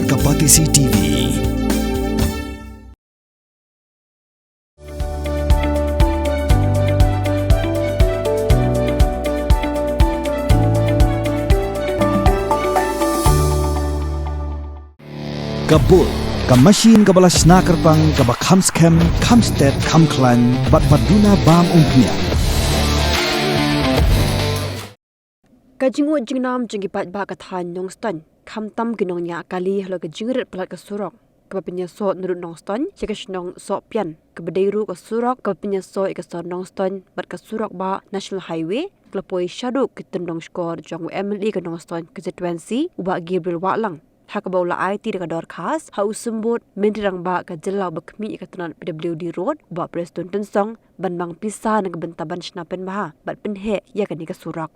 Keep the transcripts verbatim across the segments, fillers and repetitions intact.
Ka Batesi T V. Ka Bull, ka machine kaba la shna kyrpang, kaba kham skhem, kham stet, kham khlaiñ, bad ba duna bam umphniang. Ka jingud jingnam jong ki paidbah ka thaiñ Nongstoiñ, khamtam ki nongñiah kali halor ka jingrit palat ka surok kaba pynïasoh naduh Nongstoiñ ïa ka shnong Sohpian, kaba dei ruh ka surok kaba pynïasoh ïa ka sor Nongstoiñ bad ka surok bah National Highway, ka la poi shaduh ki tyndong shkor jong u M L A ka Nongstoiñ constituency, u Bah Gabriel Wahlang, ha kaba u la aiti da ka dorkhas ha u symbud myntri rangbah ka jylla uba khmih ïa ka tnat P W D Road, u Bah Prestone Tynsong, ban mang pisa na ka bynta ban shna pynbha bad pynheh ïa kane ka surok.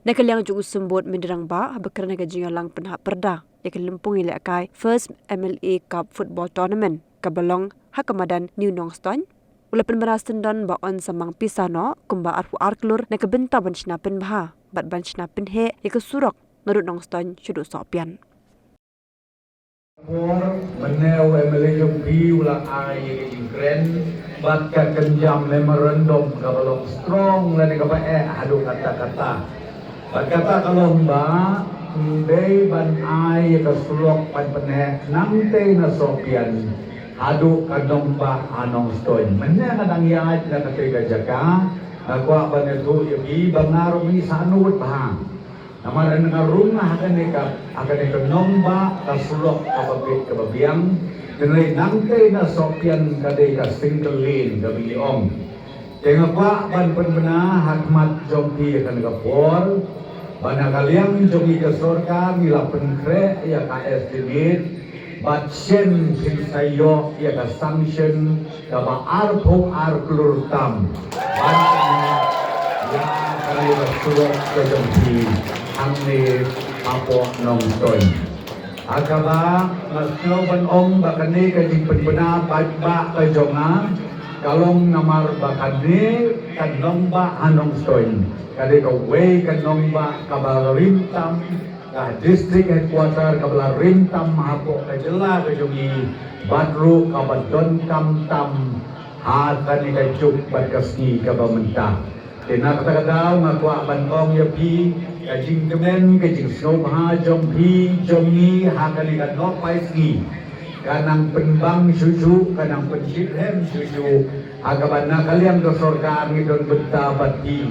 Na ka liang jong u symbud myntri rangbah, haba kren ha ka jingïalang pynhap pyrda ïa ka lympung ïalehkai First M L A Cup Football Tournament kaba long ha ka madan New Nongstoiñ, u la pynbna syndon ba un sa mang pisa noh kumba arphew ar klur na ka bynta ban shna pynbha bad ban shna pynheh ïa ka surok naduh Nongstoiñ shaduh Sohpian. Por mynne u M L A jong phi u la ai ïa ka jingkren bad ka kynja memorandum kaba long strong lane kaba eh haduh katta katta. Bad kata ka long ba ym dei ban ai ïa ka surok ban pynheh nangtei na Sohpian haduh ka nongbah ha Nongstoiñ. Mynne nga dang ïaid na katei ka jaka, nga kwah ban ïathuh ïa phi ba nga ruh ngi sahnud bha. Namar nga rung ha kane ka, ha kane ka nongbah ka surok kaba bit kaba biang. Hynrei nangtei na Sohpian ka dei ka single lane kaba ngi ong. Te nga kwah ban pynbna ha khmat jong phi ha kane ka por ba na ka liang jong ngi ka sorkar ngi la pynkhreh ïa ka estimate bad shen phin sa ïoh ïa ka sanction kaba arphew ar klur tam. Ban ïa kane ka surok ka jong phi hangne hapoh Nongstoiñ. Ha kaba nga sngew ban ong ba kane ka jingpynbna paidbah ka jong nga ka long namar ba kane ka nongbah ha Nongstoiñ ka dei kawei ka nongbah kaba rim tam, ka district headquarter kaba la rim tam hapoh ka jylla ka jong ngi, bad ruh kaba donkam tam ha kane ka juk bad ka sngi kaba mynta. Te na kata ka daw nga kwah ban ong ïa phi, ka jingkmen ka jingsngewbha jong phi jong ngi ha kane ka nohpait sngi ka nang pynbang shuh shuh, ka nang pynshitrhem shuh shuh, ha kaba na ka liang ka sorkar ngi don bynta bad phi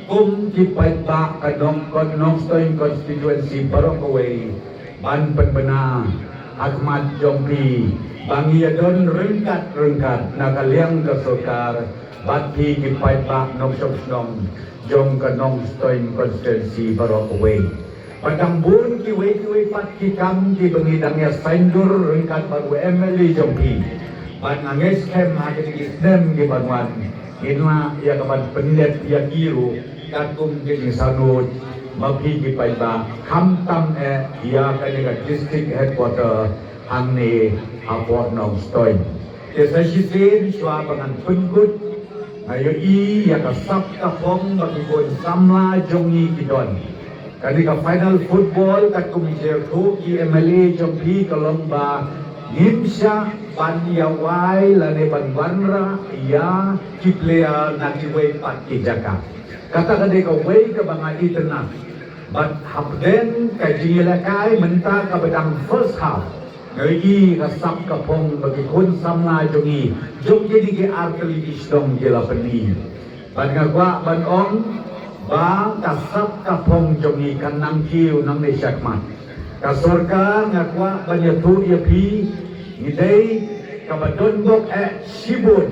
kum ki paidbah ka Nong, ka Nongstoiñ constituency baroh kawei ban pynbna ha khmat jong phi ba ngi ïa don ryngkat ryngkat na ka liang ka sorkar bad phi ki paidbah nongshong shnong jong ka Nongstoiñ constituency baroh kawei. Bad dang bun kiwei kiwei pat ki kam kiba ngi dang ïa saiñdur ryngkat bad u M L A jong phi. Bad nga ngeit skhem ha kine ki snem kiban wan ngin lah ïa ka ban pynleit ïa ki ruh katkum ki jingsangnud ma phi ki paidbah, khamtam eh ïa kane ka district headquarter hangne hapoh Nongstoiñ. Te sa shisien shuwa ba ngan pynkut, nga ïohi ïa ka sap ka phong ba ki khun samla jong ngi ki don. Kane ka final football katkum ïathuh ki M L A jong phi ka long ba ngim shah ban ïa wai lane ban wanrah ïa ki player na kiwei pat ki jaka. Kata ka dei kawei kaba nga itynnad. Bad hapdeng ka jingïalehkai mynta kaba dang first half, nga ïohi ka sap ka phong ba ki khun samla jong ngi jong kine ki artylli ki shnong ki la pyni. Bad nga kwah ban ong ba ka sap ka phong jong ngi kan nang kiew nangne shakhmat. Ka sorkar nga kwah ban ïathuh ïa phi, ngi dei kaba don bok eh shibun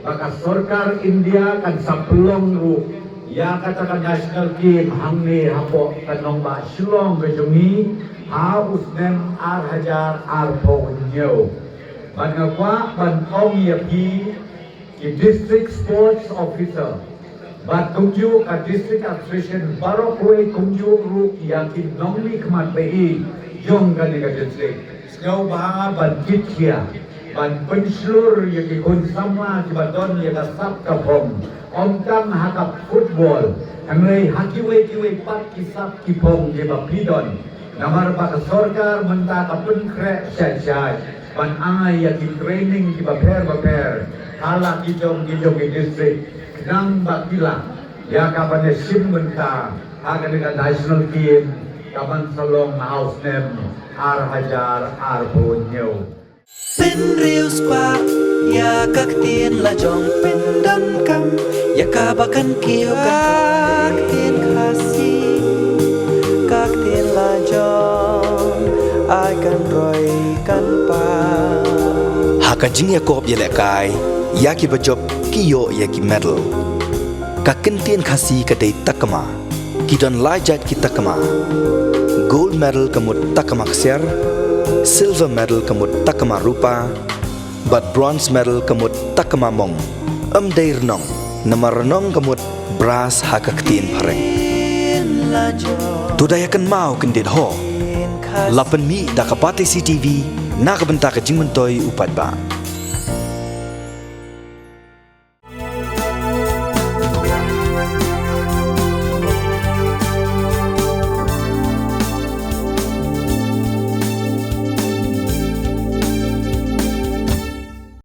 ba ka sorkar India kan sa pynlong ruh ïa kata ka national game hangne hapoh ka nongbah Shillong ka jong ngi ha u snem ar hajar arphew hynñiew. Bad nga kwah ban ong ïa phi, ki district sports officer bad kumjuh ka district administration baroh kawei kumjuh ruh ïa ki nongmihkhmat ba ïeit jong kane ka district. Sngewbha ban kitkhia ban pynshlur ïa ki khun samla kiba don ïa ka sap ka phong, ym tang ha ka football, hynrei ha kiwei kiwei pat ki sap ki phong kiba phi don. Namar ba ka sorkar mynta ka pynkhreh shai shai ban ai ïa ki training kiba pher ba pher ha la ki jong ki jong ki district, khnang ba ki lah ïa ka ban ïashim bynta ha kane ka National Game ka ban sa long ha u snem ar hajar arphew hynñiew. Pynriewspah ïa ka ktien la jong, pyndonkam ïa kaba kan kiew, ka ktien Khasi, ka ktien la jong, ai kan roi kan pang. Ha ka jingïakop ïalehkai ïa kiba jop ki ïoh ïa ki medal. Ka kyntien Khasi ka dei takma. Ki don lai jait ki takma. Gold medal ka mut takma ksiar, silver medal ka mut takma rupa, bad bronze medal ka mut takma mong. Ym dei rnong, namar rnong ka mut brass ha ka ktien phareng. To da ïa kynmaw kyndit ho. La pynmih da ka Batesi TV na ka bynta ka jingmyntoi u paidbah.